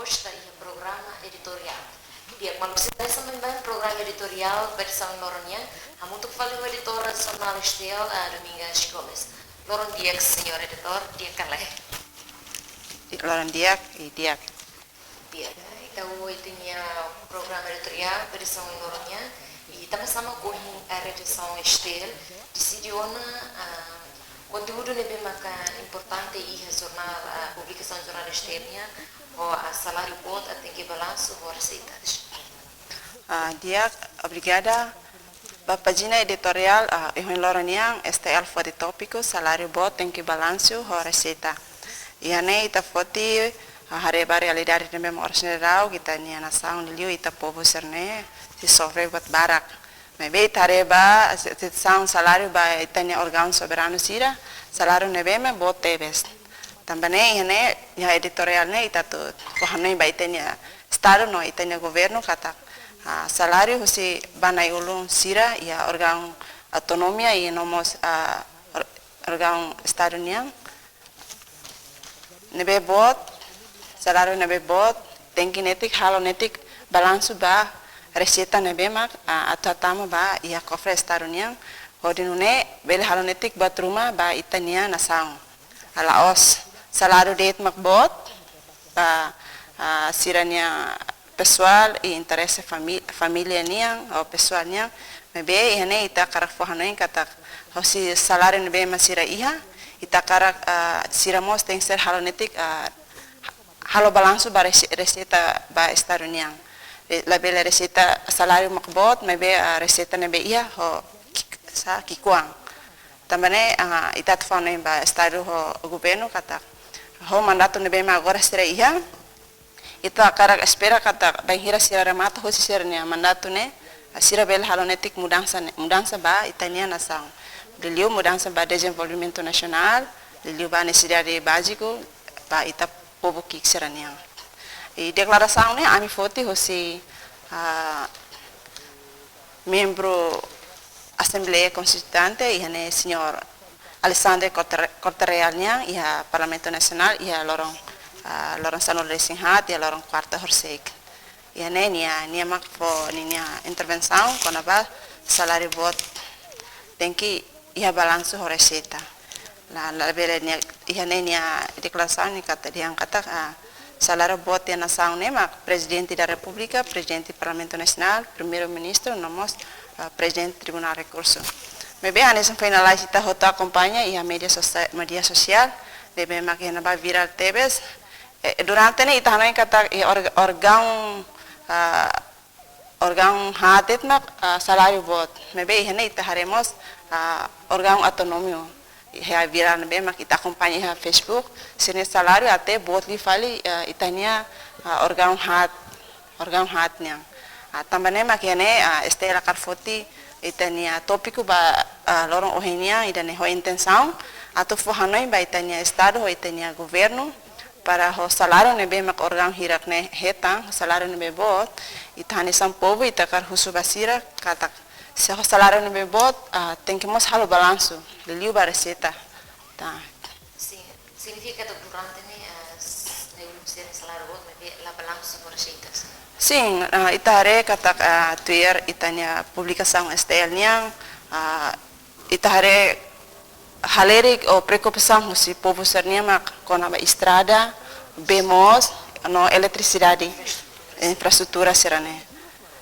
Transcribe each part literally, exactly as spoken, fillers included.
proposta iha programa editoriál. Di'ak, maluk sira, hanesan baibain programa editoriál ba edisaun loron nian, hamutuk fali ho editora jornál STL, ah, Domingas Gomes. Loron di'ak, señór editór, di'ak ka lae? Loron di'ak, i di'ak. Di'ak, entaun ita-nia programa editoriál ba edisaun loron nian, i tanba sá mak ohin, ah, redasaun STL deside ona, ah, konteúdu ne'ebé maka importante iha jornál, ah, publikasaun jornál STL nian, ho, ah, saláriu boot, ah, tenke balansu ho reseitas. Ah, di'ak, obrigada. Ba pájina editoriál, ah, ohin loron nian, STL foti tópiku, saláriu boot tenke balansu ho reseita. Iha ne'e ita foti, ah, haree ba realidade ne'ebé mak oras ne'e daudaun, ita-nia nasaun, liuliu ita povu sira-ne'e sei sofre buat barak. Maibé ita haree ba, se-, situasaun saláriu ba ita-nia órgaun soberanu sira, saláriu ne'ebé mak boot tebes. Tanba ne'e, iha ne'e, iha editoriál ne'e, ita atu fó hanoin ba ita-nia Estadu no ita-nia governu katak, ah, saláriu husi ba na'i-ulun sira iha órgaun autonomia i no mós, ah, ór-, órgaun Estadu nian ne'ebé boot, saláriu ne'ebé boot, tenke netik, halo netik balansu ba reseita ne'ebé mak, ah, atu hatama ba iha kofre Estadu nian, hodi nune'e bele halo netik buat ruma ba ita-nia nasaun. La'ós saláriu de'it mak boot ba, ah, sira-nia pesoál i interese fami-, família nian ou pesoál nian, maibé iha ne'e ita hakarak fó hanoin katak husi saláriu ne'ebé mak sira iha, ita hakarak, ah, sira mós tenke ser halo netik, ah, halo balansu ba rese-, reseita ba Estadu nian. Re-, labele reseita saláriu mak boot, maibé, ah, reseita ne'ebé iha ho ki-, sá, ki'ikoan. Tanba ne'e, ah, ita atu fó hanoin ba Estadu ho governu katak ho mandatu ne'ebé mak agora sira iha, ita hakarak espera katak bainhira sira remata husi sira-nia mandatu ne'e, ah, sira bele halo netik mudansa ne'e, mudansa ba ita-nia nasaun. Liuliu mudansa ba dezenvolvimentu nasionál, liuliu ba nesesidade báziku ba ita povu ki'ik sira-nian. I deklarasaun ne'e ami foti husi, ah, membru Asembleia Konstituinte, iha ne'e señór Alexandre Corte-, Corte-Real nian, iha Parlamentu Nasionál, iha loron, ah, loron sanulu-resin-haat, iha loron kuarta horisehik. Iha ne'e nia, nia mak fó ninia intervensaun kona-ba saláriu boot tenke iha balansu ho reseita. La, labele nia, iha ne'e nia deklarasaun nia katak dehan katak, ah, saláriu boot iha nasaun ne'e mak Prezidente da Repúblika, Prezidente Parlamentu Nasionál, Primeiru-Ministru, no mós, ah, Prezidente Tribunál Rekursu. Maibé hanesan foin lalais ita hotu akompaña iha média sosia-, média sosiál, ne'ebé mak iha ne'ebá virál tebes. Eh, durante ne'e ita hanoin katak, eh, órg-, órgaun, ah, órgaun haat de'it mak, ah, saláriu boot. Maibé iha ne'e ita haree mós, ah, órgaun autonómiu. Iha virál ne'ebé mak ita akompaña iha Facebook, sira-nia saláriu até boot liu fali, ah, ita-nia, ah, órgaun haat, órgaun haat nian. Ah, tanba ne'e mak iha ne'e, ah, STL hakarak foti ita-nia tópiku ba, ah, loron ohin nian, ida-ne'e ho intensaun atu fó hanoin ba ita-nia Estadu, ho ita-nia governu, para ho saláriu ne'ebé mak órgaun hirak-ne'e hetan, ho saláriu ne'ebé boot, ita hanesan povu ita hakarak husu ba sira katak, se ho saláriu ne'ebé boot, ah, tenke mós halo balansu, liuliu ba reseita. Tá. Sin, signifika katak durante ne'e, ah, s-, ne'e ulun sira saláriu boot, maibé la balansu ho reseitas. Sin, ah, ita haree katak, ah, tuir ita-nia publikasaun STL nian, ah, ita haree halerik ou preokupasaun husi povu sira-nian mak kona-ba estrada, bee moos, no eletrisidade, infraestrutura sira-ne'e.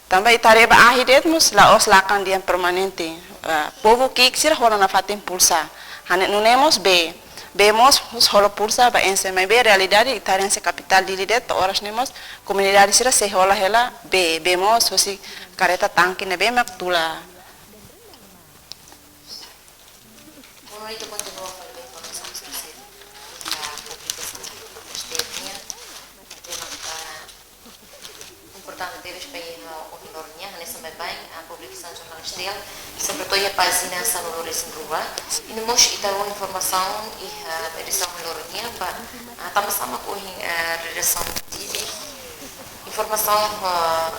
Tanba ita haree ba ahi de'it mós la'ós lakan dehan permanente. Ah, povu ki'ik sira hola nafatin pulsa. Hanesan nune'e mós bee. Bee moos, mós hola pulsa ba enxe, maibé realidade ita haree hanesan kapitál Dili de'it, to'o oras ne'e mós komunidade sira sei hola hela bee, bee moos, husi karreta tanke ne'ebé mak tula. Kona-ba ita kontinua fali ba informasaun sira seluk iha publikasaun STL nian, ne'ebé maka importante tebes ba iha ohin loron nian, hanesan baibain, ah, publikasaun jornál STL, sobretudu iha pájina sanulu-resin-rua. I no mós ita rona informasaun iha edisaun loron nian ba, ah, tanba sá mak ohin, ah, redasaun deside informasaun, ah,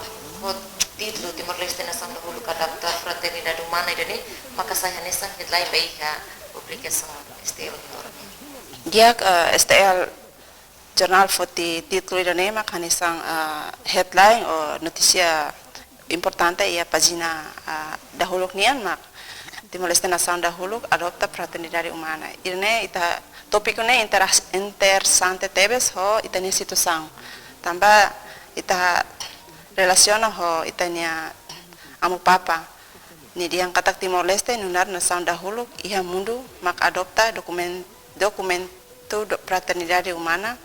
ho títulu Timor-Leste nasaun dahuluk adapta fraternidade umana, ida-ne'e maka sai hanesan headline ba iha publikasaun STL loron nian. Di'ak, eh, STL jornál foti títulu ida-ne'e mak hanesan, ah, headline ou notísia importante iha pájina, ah, dahuluk nian mak Timor-Leste nasaun dahuluk adota fraternidade umana. Ida-ne'e ita tópiku ne'e interas-, interesante tebes ho ita-nia situasaun. Tanba ita relasiona ho ita-nia Amu Papa nia dehan katak Timor-Leste nu'udar nasaun dahuluk iha mundu mak adota dokumen-, dokumentu do fraternidade umana.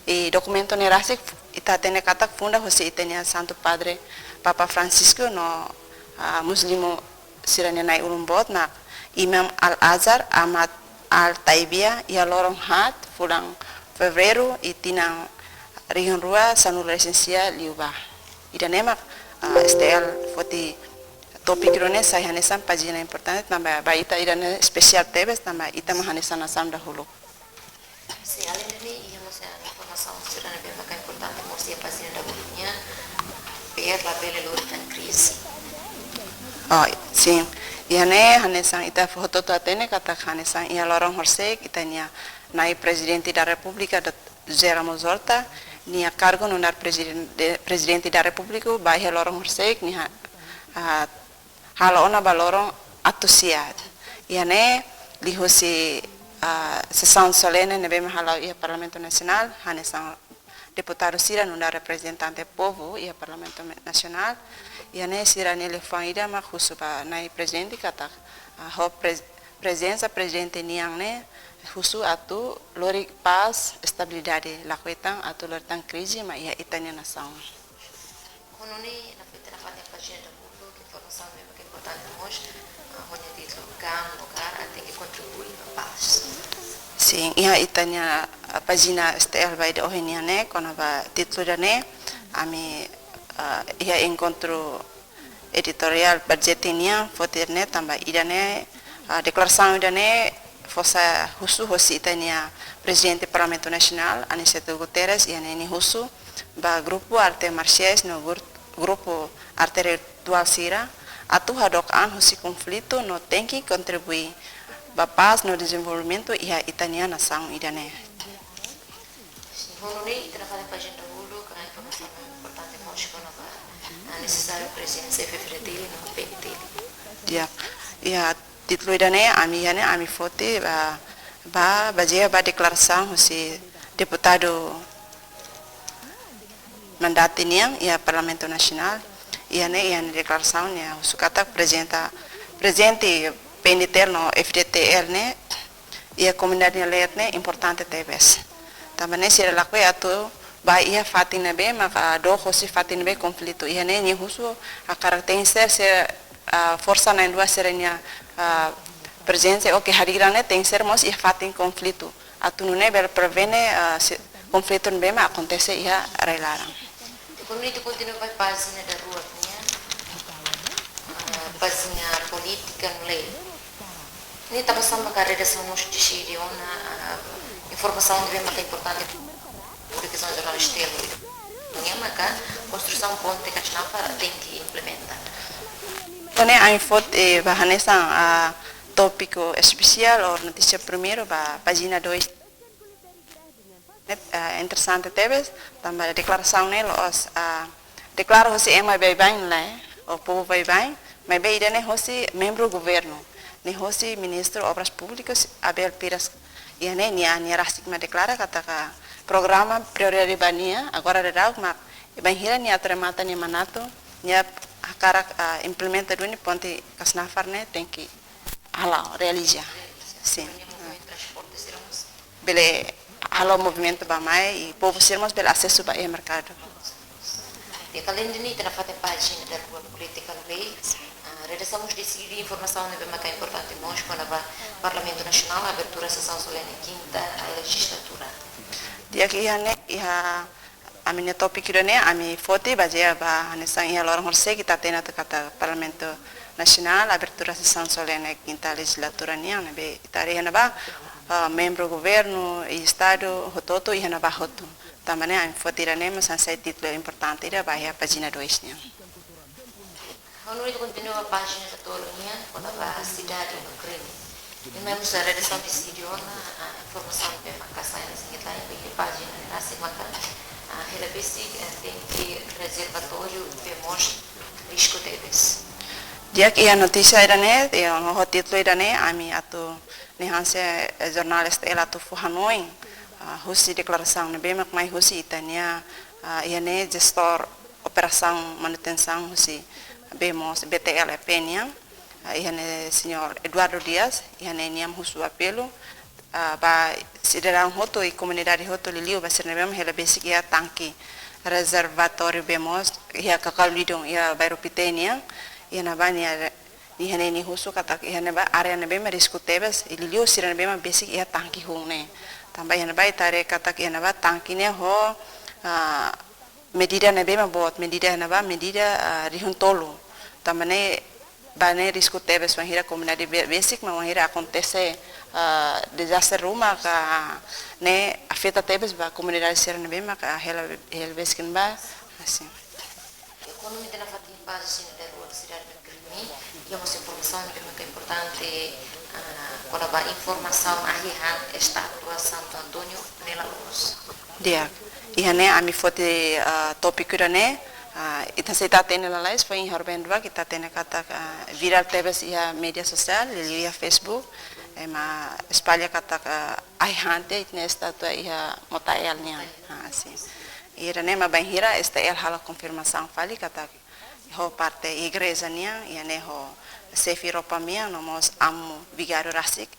I dokumentu ne'e rasik ita hatene katak funda hosi ita-nia Santu Padre Papa Francisco no, ah, Muslimu sira-nia na'i-ulun boot mak Imam Al-Azhar Ahmad Al-Taibia iha loron haat fulan Fevereiru iha tinan rihun rua sanulu-resin-sia liubá. Ida-ne'e mak, ah, S T L foti tópiku ne'e sai hanesan pájina importante tanba ba ita ida-ne'e espesiál tebes tanba ita mak hanesan nasaun dahuluk. Sin, além de ne'e, iha mós informasaun sira ne'ebé maka importante mós iha pájina dahuluk nian, P R labele lori tan krize. Oh, sin. Iha ne'e hanesan ita hotu-hotu hatene katak hanesan iha loron horisehik ita-nia na'i Prezidente da Repúblika, Dot-, José Ramos Horta, nia kargu nu'udar Prezidente, Prezidente da Repúblika, ba iha loron horisehik nia, ah, halo ona ba loron atus sia. Iha ne'e liuhusi, ah, sesaun solene ne'ebé mak hala'o iha Parlamentu Nasionál, hanesan deputadu sira nu'udar reprezentante povu iha Parlamentu me-, Nasionál. Iha ne'e sira-nia liafuan ida mak husu ba na'i Prezidente katak, ah, ho pre-, prezensa Prezidente nian ne'e husu atu lori pás, estabilidade, lakohi tan atu lori tan krize mak iha ita-nia nasaun. Ho nune'e, nafatin nafatin pájina dahuluk, informasaun ne'ebé maka importante mós, ah, ho nia títulu GAM no GAR, ah, tenke kontribui ba pás. Sin, iha ita-nia, ah, pájina S T L ba ida ohin nian ne'e, kona-ba títulu ida-ne'e, ami, ah, iha enkontru editoriál budget nian, foti ne'e, tanba ida-ne'e, ah, deklarasaun ida-ne'e, fó sai husu hosi ita-nia Prezidente Parlamentu Nasionál, Aniceto Guterres, iha ne'e nia husu ba grupu arte marsiais no gur-, grupu arte rituál sira, atu hadook an husi konflitu no tenke kontribui ba pás no dezenvolvimentu iha ita-nia nasaun ida-ne'e. Sin, ho nune'e, ita nafatin pájina dahuluk, ah, informasaun importante mós kona-ba, ah, nesesáriu prezensa F F D T L no P N T L. Ya, ya, títulu ida-ne'e, ami iha ne'e, ami foti ba, ba, bazeia ba deklarasaun husi deputadu mandante nian iha Parlamentu Nasionál. Iha ne'e, iha ne'e deklarasaun nia husu katak prezenta, prezente P N T L no F D T L ne'e iha komunidade nia leet ne'e importante tebes. Tanba ne'e sira lakohi atu ba iha fatin ne'ebé maka dook hosi fatin ne'ebé konflitu. Iha ne'e nia husu hakarak tenke ser, ser, ah, forsa na'in-rua sira-nia, ah, prezensa ou hadirin ne'e tenke ser mós iha fatin konflitu. Atu nune'e bele prevene, ah, se konflitu ne'ebé mak akontese iha rai-laran. Ho nune'e ita kontinua ba pájina daruak nian, ah, pájina polítika no lei. Ne'e tanba sá maka redasaun mós deside ona, ah, informasaun ne'ebé maka importante publikasaun jornál S T L. Ne'e maka konstrusaun ponte Kasnafar tenke implementa. Ne'e ami foti, eh, ba hanesan, ah, tópiku espesiál ou notísia primeiru ba pájina dois. Ne'e, ah, interesante tebes, tanba deklarasaun ne'e la'ós, ah, deklara hosi ema baibain lae, ou povu baibain, maibé ida-ne'e hosi membru governu, ne'e hosi Ministru Obras Públikas Abel Piras. Iha ne'e nia, nia rasik mak deklara katak programa prioridade ba nia, agora daudaun mak bainhira nia atu remata nia mandatu, nia hakarak, ah, implementa duni ponte Kasnafar ne'e tenke hala'o, realiza. Sin. Bele halo movimentu bá-mai i povu sira mós bele asesu ba iha merkadu. Di'ak, além de ne'e, ita nafatin pájina daruak polítika no lei, ah, redasaun mós deside informasaun ne'ebé maka importante mós kona-ba Parlamentu Nasionál, abertura sesaun solene kinta lejizlatura. Di'ak, iha ne'e, iha ami-nia tópiku ida-ne'e, ami foti bazeia ba hanesan iha loron horisehik ita hatene atu katak Parlamentu Nasionál, abertura sesaun solene kinta lejizlatura nian, ne'ebé ita haree iha ne'ebá, ah, membru governu i Estadu hotu-hotu iha ne'ebá hotu. Tanba ne'e ami foti ida-ne'e mós hanesan sai títulu importante ida ba iha pájina dois nian. Ho nune'e ita kontinua ba pájina katolu nian, kona-ba sidade no krime. Entaun, redasaun deside ona, ah, informasaun ne'ebé maka sai iha sini iha pájina ne'e rasik maka, ah, hela besik, eh, tenke rezervatóriu Bemos risku tebes. Di'ak, iha notísia ida-ne'e, iha ho títulu ida-ne'e, ami atu ne'e hanesan, eh, jornál S T L atu fó hanoin, ah, husi deklarasaun ne'ebé mak mai husi ita-nia, ah, iha ne'e jestór operasaun manutensaun husi Bemos, B T L E P nian, ah, iha ne'e señór Eduardo Dias, iha ne'e nia husu apelu, ah, ba sidadaun hotu i komunidade hotu liuliu ba sira ne'ebé mak hela besik iha tanke rezervatóriu Bemos, iha Kakaulidong, iha bairru Pité nian, iha ne'ebá nia, iha ne'e nia husu katak iha ne'ebá área ne'ebé mak risku tebes, i liuliu sira ne'ebé mak besik iha tanke hun ne'e. Tanba iha ne'ebá ita haree katak iha ne'ebá tanke ne'e ho, ah, medida ne'ebé mak boot, medida ne'ebá, medida, ah, rihun tolu. Tanba ne'e, ba ne'e risku tebes wainhira komunidade be-, besik mak wainhira akontese, ah, dezastre ruma ka ne'e afeta tebes ba komunidade sira ne'ebé mak hela, hela besik ne'ebá, hanesan. Kuandu ita nafatin pájina sira ne'e, sidade ne'e, iha mós informasaun ne'ebé mak importante, ah, kona-ba informasaun ahi han estátua Santo António ne'e la loos. Di'ak. Iha ne'e ami foti, ah, tópiku ida-ne'e, ah, ita sei ita hatene lalais, foin iha horibainrua ita hatene katak, ah, virál tebes iha média sosiál, liuliu iha Facebook, ema espalla katak, ah, ahi han tiha ita-nia estátua iha Mota Air nian. Ah, sin. Ida-ne'e mak bainhira S T L halo konfirmasaun fali katak ho parte igreja nian, iha ne'e ho xefe ROPAMEAN no mós amu vigáriu rasik.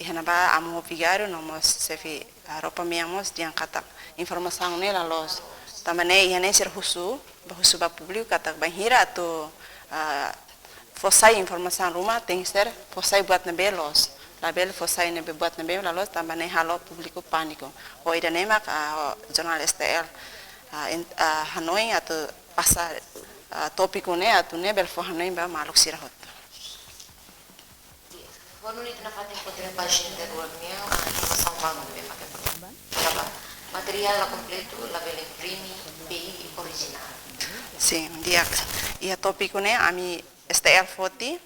Iha ne'ebá amu vigáriu no mós xefe, ah, ROPAMEAN mós dehan katak informasaun ne'e la loos. Tanba ne'e iha ne'e sira husu, ba husu ba públiku katak bainhira atu, ah, fó sai informasaun ruma tenke ser fó sai buat ne'ebé loos. Labele fó sai ne'ebé buat ne'ebé la loos tanba ne'e halo públiku pániku. Ho ida-ne'e mak, ah, ho jornál S T L, ah, in-, ah, hanoin atu pasa, ah, tópiku ne'e atu nune'e bele fó hanoin ba maluk sira hotu. Ho nune'e ita nafatin kontinua pájina ida-rua nian, ah, informasaun balu ne'ebé mak importante. Kona-ba materiál la kompletu, labele imprime B I orijinál. Sin, di'ak. Iha tópiku ne'e ami S T L foti,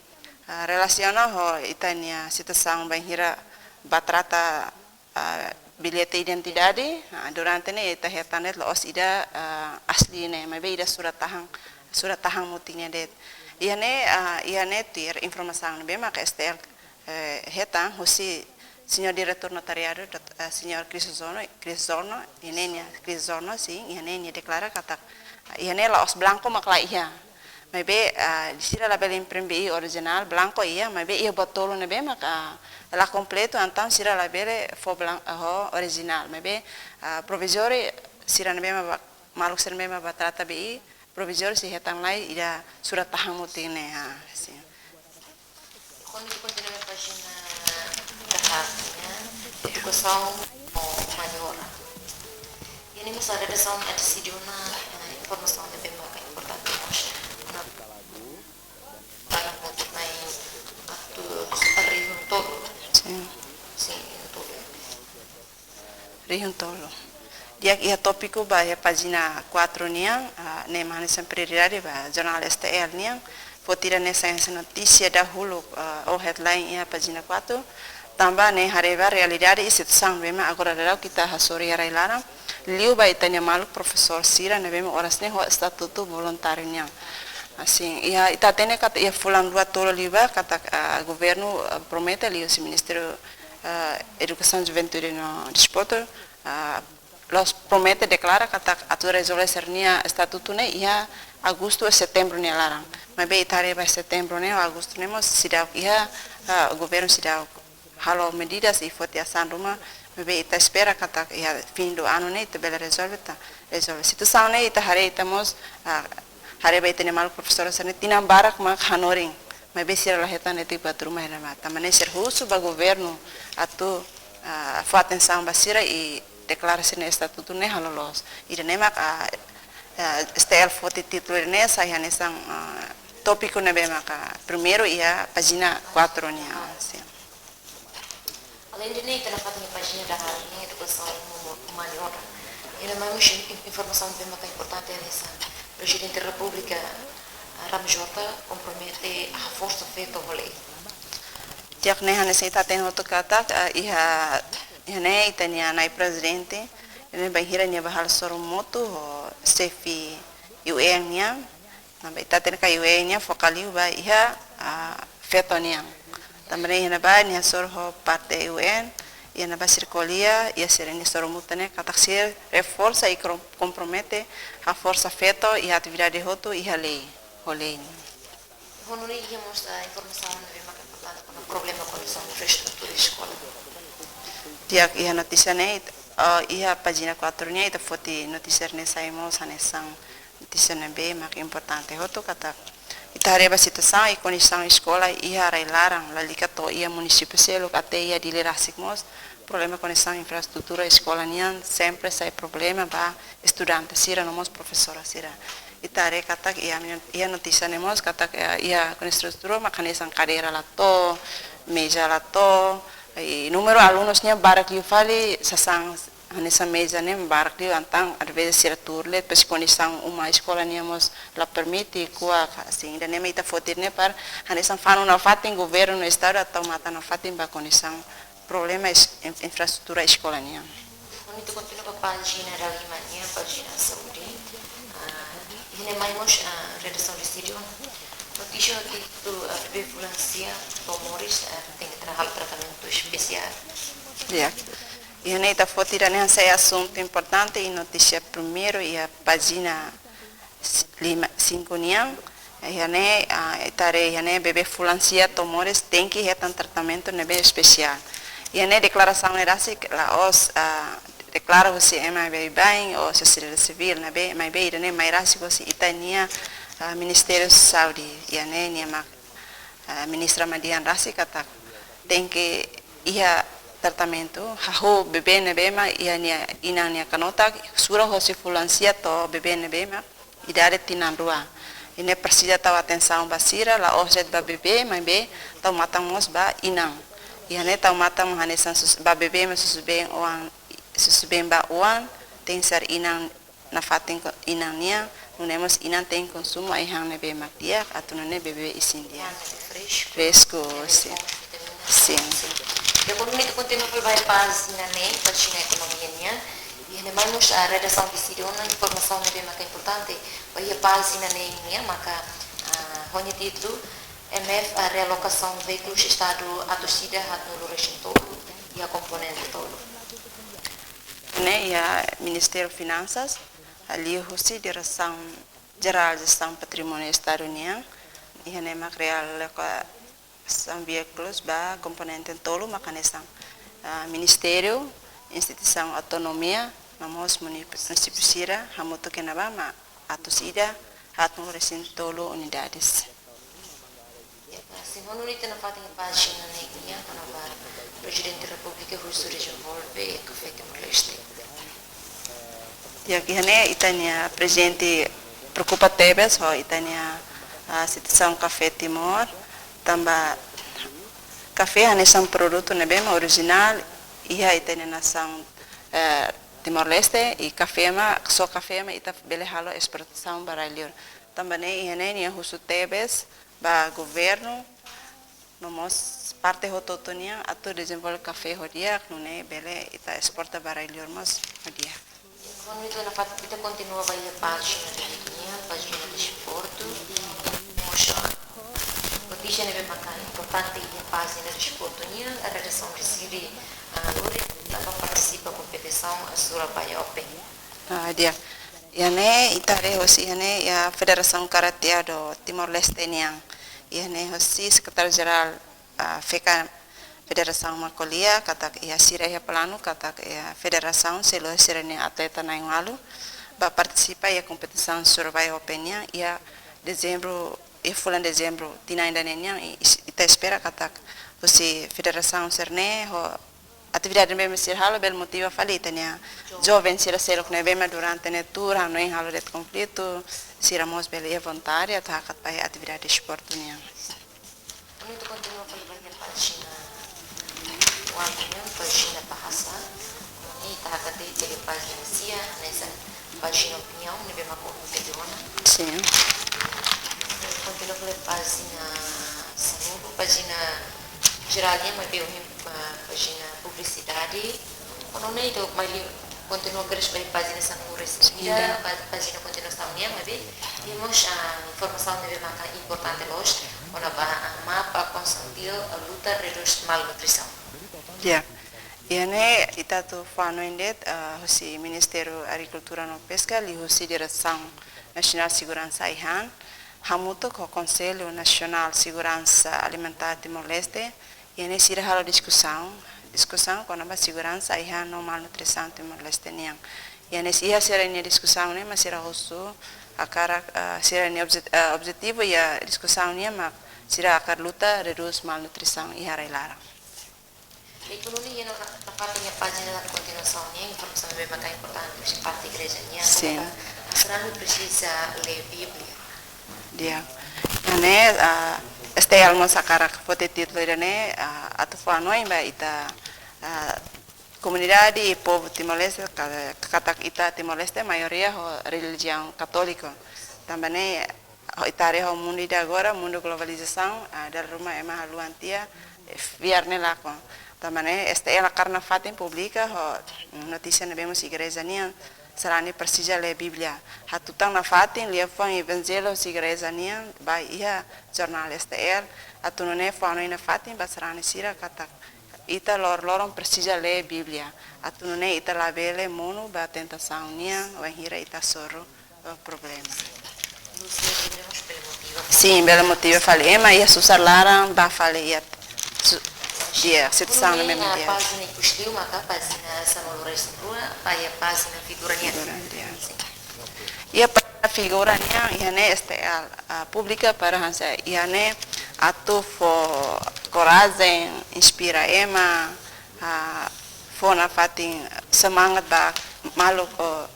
ah, relasiona ho ita-nia situasaun bainhira ba trata, ah, billete identidade, ah, durante ne'e ita hetan de'it la'ós ida, ah, asli ne'e, maibé ida surat tahan, surat tahan mutin nian de'it. Iha ne'e, ah, iha ne'e tuir informasaun ne'ebé maka S T L, eh, hetan husi señór diretór notariadu, dot-, eh, señór Crisozono, Crisozono, iha ne'e nia, Crisozono, sin, iha ne'e nia deklara katak, ah, iha ne'e la'ós blanku mak la iha. Maibé, ah, sira labele imprime B I orijinál, blanku iha, maibé iha buat tolu ne'ebé mak, ah, la kompletu, entaun sira labele fó blan-, ah, ho orijinál. Maibé, ah, provizóriu sira ne'ebé mak ba, maluk sira ne'ebé mak ba trata B I, provizóriu sei hetan lai ida surat tahan mutin ne'e, ah, sin. Ho nune'e ita kontinua pájina dahaat nian, edukasaun no humaniora. Iha ne'e mós redasaun deside ona, eh, informasaun ne'ebé maka importante mós. Para motu mai atu rihun tolu. Sin. Sin, rihun tolu. Rihun tolu. Di'ak, iha tópiku ba iha pájina quatro nian, ah, ne'e mak hanesan prioridade ba jornál S T L nian. Foti ida-ne'e sai hanesan notísia dahuluk, ah, ou headline iha pájina quatro. Tanba ne'e haree ba realidade i situasaun ne'ebé mak agora daudaun ita hasoru iha rai-laran. Liu ba ita-nia maluk profesór sira ne'ebé mak oras ne'e ho estatutu voluntáriu nian. Hanesan, iha ita hatene katak iha fulan rua tolu liubá katak, ah, governu, ah, promete liuhusi Ministériu, ah, Edukasaun, Juventude no Desportu, ah, la'ós promete, deklara katak atu rezolve sira-nia estatutu ne'e iha agostu ou setembru nia laran. Maibé ita haree ba setembru ne'e ou agostu ne'e mós seidauk iha, ah, governu seidauk halo medidas i foti asaun ruma, maibé ita espera katak iha fim do ano ne'e ita bele rezolve, ita rezolve. Situasaun ne'e ita haree, ita mós, ah, haree ba ita-nia maluk profesór sira-ne'e tinan barak mak hanorin, maibé sira la hetan de'it buat ruma iha ne'ebá. Tanba ne'e sira husu ba governu atu, ah, fó atensaun ba sira i deklara sira-nia estatutu ne'e halo loos. Ida-ne'e mak, ah, ah, S T L foti títulu ida-ne'e sai hanesan, ah, tópiku ne'ebé maka primeiru iha pájina quatro nian, ah, sin. Aleinde ne'e, ita nafatin iha pájina dahaat nian, edukasaun no humaniora. Iha ne'e mai mós in-, informasaun ne'ebé maka importante hanesan Prezidente Repúblika, ah, Ramos Horta kompromete haforsa feto ho lei. Di'ak, ne'e hanesan ita hatene hotu katak, eh, iha, iha ne'e ita-nia na'i prezidente, ne'e bainhira nia bá halo sorumutu ho xefe U N nian, tanba ita hatene katak U N nian foka liu ba iha, ah, feto nian. Tanba ne'e iha ne'ebá nia hasoru ho parte U N, iha ne'ebá sira ko'alia, iha sira-nia sorumutu ne'e katak sira reforsa i krom-, kompromete haforsa feto iha atividade hotu iha lei, ho lei nian. Ho nune'e iha mós, ah, informasaun ne'ebé maka faltadu kona-ba problema kondisaun infraestrutura eskola. Di'ak, iha notísia ne'e, ah, iha pájina quatro nian ita foti notísia ne'e sai mós hanesan notísia ne'ebé maka importante hotu katak ita haree ba situasaun i kondisaun eskola iha rai-laran, lalika to'o iha munisípiu seluk até iha Dili rasik mós, problema kondisaun infraestrutura eskola nian sempre sai problema ba estudante sira no mós profesora sira. Ita haree katak iha, iha notísia ne'e mós katak, eh, iha infraestrutura maka hanesan kadeira la to'o, meza la to'o, i númeru alunus nian barak liu fali, sasán hanesan meza ne'e barak liu, entaun às vezes sira tuur de'it, depois kondisaun uma eskola nian mós la permite, kuak, asin, ida-ne'e mak ita foti ne'e para hanesan fanu nafatin, governu no estadu atu tau matan nafatin ba kondisaun problema es-, in-, infraestrutura eskola nian. Nune'e ita kontinua ba pájina dalima nian, pájina saúde. Ah, iha ne'e mai mós, ah, redasaun deside ona notísia hotu, ah, bebé fulan sia to'o moris, ah, tenke tra-, halo tratamentu espesiál. Ya. Iha ne'e ita foti ida-ne'e hanesan asuntu importante i notísia primeiru iha pájina lima, cinco nian. Iha ne'e, ah, ita haree iha ne'e bebé fulan sia to'o moris tenke hetan tratamentu ne'ebé espesiál. Iha ne'e deklarasaun ne'e rasik la'ós, ah, deklara husi ema baibain ou sosiedade sivíl ne'ebé, maibé ida-ne'e mai rasik husi ita-nia, ah, Ministériu Saúde. Iha ne'e nia mak, ah, ministra Madian rasik katak tenke iha tratamentu, hahú bebé ne'ebé mak iha nia inan nia kanotak, sura husi fulan sia to'o bebé ne'ebé mak idade tinan rua. Iha ne'e presiza tau atensaun ba sira, la'ós de'it ba bebé, maibé tau matan mós ba inan. Iha ne'e tau matan hanesan sus-, ba bebé mak susubeen oan, susubeen ba oan, tenke ser inan nafatin ko-, inan nian, nune'e mós inan tenke konsumu ai-han ne'ebé mak di'ak, atu nune'e bebé isin di'ak. Ai-han ne'ebé fresku. Fresku, ne'ebé sin. Bom vitamina. Sin. Sin. Di'ak, agora ita kontinua fali ba pájina ne'e, pájina ekonomia nian. Iha ne'e mai mós, ah, redasaun deside ona informasaun ne'ebé maka importante ba iha pájina ne'e nian, maka, ah, ho nia títulu M F, ah, realokasaun veíkulu estadu atus ida haatnulu resin tolu iha komponente tolu. Ne'e iha Ministériu Finansas, liuhusi Diresaun Jerál Jestaun Patrimóniu Estadu nian, iha ne'e mak realokasaun veíkulus ba komponente tolu mak hanesan, ah, ministériu, instituisaun autonomia, no mós munip-, munisípiu sira, hamutuk iha ne'ebá mak atus ida haatnulu resin tolu unidades. Ya, sin, ho nune'e ita nafatin iha pájina ne'e nian, kona-ba Prezidente Repúblika husu dezenvolve kafé Timor-Leste. Ya, iha ne'e ita-nia prezidente preokupa tebes ho ita-nia, ah, situasaun kafé Timor, tanba kafé hanesan produtu ne'ebé mak orijinál iha ita-nia nasaun, eh, Timor-Leste, i kafé mak, só kafé mak ita bele halo esportasaun ba rai-liur. Tanba ne'e iha ne'e nia husu tebes ba governu, no mós parte hotu-hotu nian atu dezenvolve kafé ho di'ak, nune'e bele ita esporta ba rai-liur mós ho di'ak. Ho nune'e ita nafatin, ita kontinua ba iha pájina de nian, pájina desportu. Mós notísia ne'ebé maka importante iha pájina desportu nian, redasaun deside, ah, lori tanba partisipa kompetisaun Surabaya Open. Ah, di'ak. Iha ne'e ita haree hosi iha ne'e iha Federasaun Karate Ado Timor-Leste nian. Iha ne'e hosi Sekretáriu Jerál, ah, F K Federasaun mak ko'alia katak iha sira iha planu katak iha federasaun selu sira-nia atleta na'in-ualu bá partisipa iha kompetisaun Surabaya Open nian iha dezembru, iha fulan dezembru tinan ida-ne'e nian, i, i, ita espera katak husi federasaun sira-ne'e ho atividade ne'ebé mak sira halo bele motiva fali ita-nia joven sira seluk ne'ebé mak durante ne'e tuur hanoin halo de'it konflitu, sira mós bele iha vontade atu hakat ba iha atividade desportu nian. Ami atu kontinua fali ba iha pájina ualu nian, pájina bahasa. Ne'e ita hakat de'it iha pájina sia, hanesan pájina opiniaun, ne'ebé mak ohin ita dehan ona. Sin. Kontinua fali pájina sanulu, pájina jerál nian, maibé ohin, ah, pájina publisidade. Kuandu ne'e ita mai liu kontinua kedas ba pájina sanulu-resin-ida, Ida. pá-, pájina kontinuasaun nian, maibé iha mós, ah, informasaun ne'ebé maka importante loos, kona-ba, ah, mapa konsultivo, ah, luta redús malnutrisaun. Ya. Iha ne'e ita atu fó hanoin de'it, ah, husi Ministériu Agrikultura no Peska, liuhusi Diresaun Nasionál Seguransa Ai-han, hamutuk ho Konsellu Nasionál Seguransa Alimentár Timor-Leste, iha ne'e sira halo diskusaun, diskusaun kona-ba seguransa ai-han no malnutrisaun Timor-Leste nian. Iha ne'e iha sira-nia diskusaun ne'e mak sira husu hakarak, ah, sira-nia objet-, ah, objetivu iha diskusaun nian mak sira hakarak luta redús malnutrisaun iha rai-laran. Ekonomia no na, na parte ninia pájina kontinuasaun nian, informasaun ne'ebé maka importante husi parte igreja nian, Sin. Kona-ba sarani presiza lee Bíblia. Di'ak. Iha ne'e, ah, S T L mós hakarak foti títulu ida-ne'e, ah, atu fó hanoin ba ita, ah, komunidade i povu Timor-Leste, ka-, katak ita Timor-Leste maioria ho relijiaun katólika. Tanba ne'e, ho ita haree ho mundu ida agora, mundu globalizasaun, ah, dala ruma ema haluha tiha, eh, fiar ne'e lakon. Tanba ne'e, S T L hakarak nafatin publika ho, mm, notísia ne'ebé mós igreja nian, sarani presiza lee Bíblia. Hatutan nafatin, liafuan evanjellu husi igreja nian, ba iha jornál S T L, atu nune'e fó hanoin nafatin ba sarani sira katak ita lor-, loron presiza lee Bíblia. Atu nune'e ita labele monu ba tentasaun nian, wainhira ita hasoru, eh, problema. Lúcia, bele mós bele motiva. Sin, bele motiva fali ema iha susar laran, ba fali iha su-, iha situasaun Kuandu ne'e media. Pájina ikus liu maka pájina sanulu-resin-rua, ba iha pájina figura nian. Figura nian. Sin. Iha pájina figura nian, iha ne'e S T L, ah, publika para hanesan iha ne'e atu fó korajen, inspira ema, ah, fó nafatin semangat ba maluk ho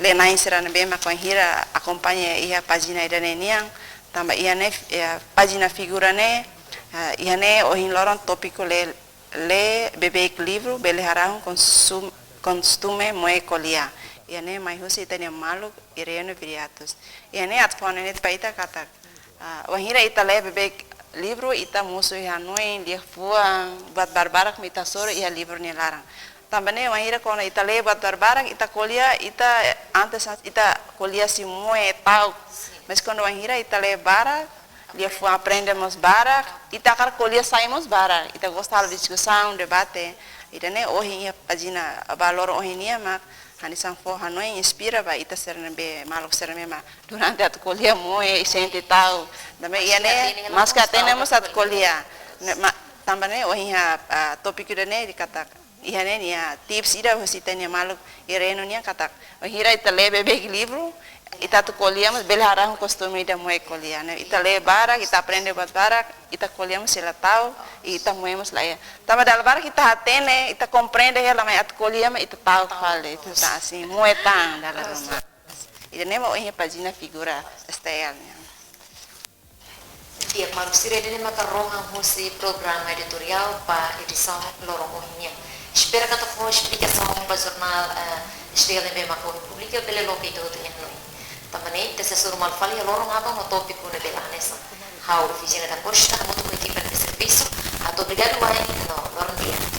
lee-na'in sira ne'ebé mak wainhira akompaña iha pájina ida-ne'e nian, tanba iha ne'e, eh, pájina figura ne'e, eh, iha ne'e ohin loron tópiku lee, lee beibeik livru bele harahun konsum-, kostume moe ko'alia. Iha ne'e mai husi ita-nia maluk Ireno Viriatus. Iha ne'e atu fó hanoin de'it ba ita katak, ah, wainhira ita lee beibeik livru, ita mosu iha hanoin, liafuan, buat barbarak mak ita hasoru iha livru nia laran. Tanba ne'e wainhira kuandu ita lee buat barbarak, ita ko'alia, ita, eh, antes ita ko'alia sei moe, ta'uk. Mas kuandu wainhira ita lee barak, liafuan aprende mós barak, ita hakarak ko'alia sai mós barak, ita gosta halo diskusaun, debate. Ida-ne'e ohin iha pájina, ba loron ohin nian mak hanesan fó hanoin, inspira ba ita sira ne'ebé, maluk sira ne'ebé mak durante atu ko'alia moe, sente ta'uk. Tanba iha ne'e, maske hatene mós atu ko'alia. Ne'e, ma-, tanba ne'e ohin iha, ah, tópiku ida-ne'e dehan katak, iha ne'e nia tips ida husi ita-nia maluk Ireno nian katak, wainhira ita lee beibeik livru, ita atu ko'alia mós bele harahun kostume ida moe ko'alia, ne'e. Ita lee barak, ita aprende buat barak, ita ko'alia mós sei la ta'uk, i ita moe mós la iha. Tanba dala barak ita hatene, ita komprende hela, mas atu ko'alia mak ita ta'uk fali, ita ta'uk hanesan moe tan dala ruma. Ida-ne'e mak ohin iha pájina figura S T L nian. Di'ak, maluk sira, ida-ne'e maka rohan husi programa editoriál ba edisaun loron ohin nian. Espera katak fó esplikasaun ba jornál, eh, S T L ne'ebé maka ohin publika bele loke ita hotu nia hanoin. Tanba ne'e, ita sei hasoru malu fali iha loron aban ho tópiku ne'ebé la hanesan. Ha'u Virginia da Costa, hamutuk ho ekipa ne'ebé servisu, hato'o obrigadu wa'in no loron di'ak.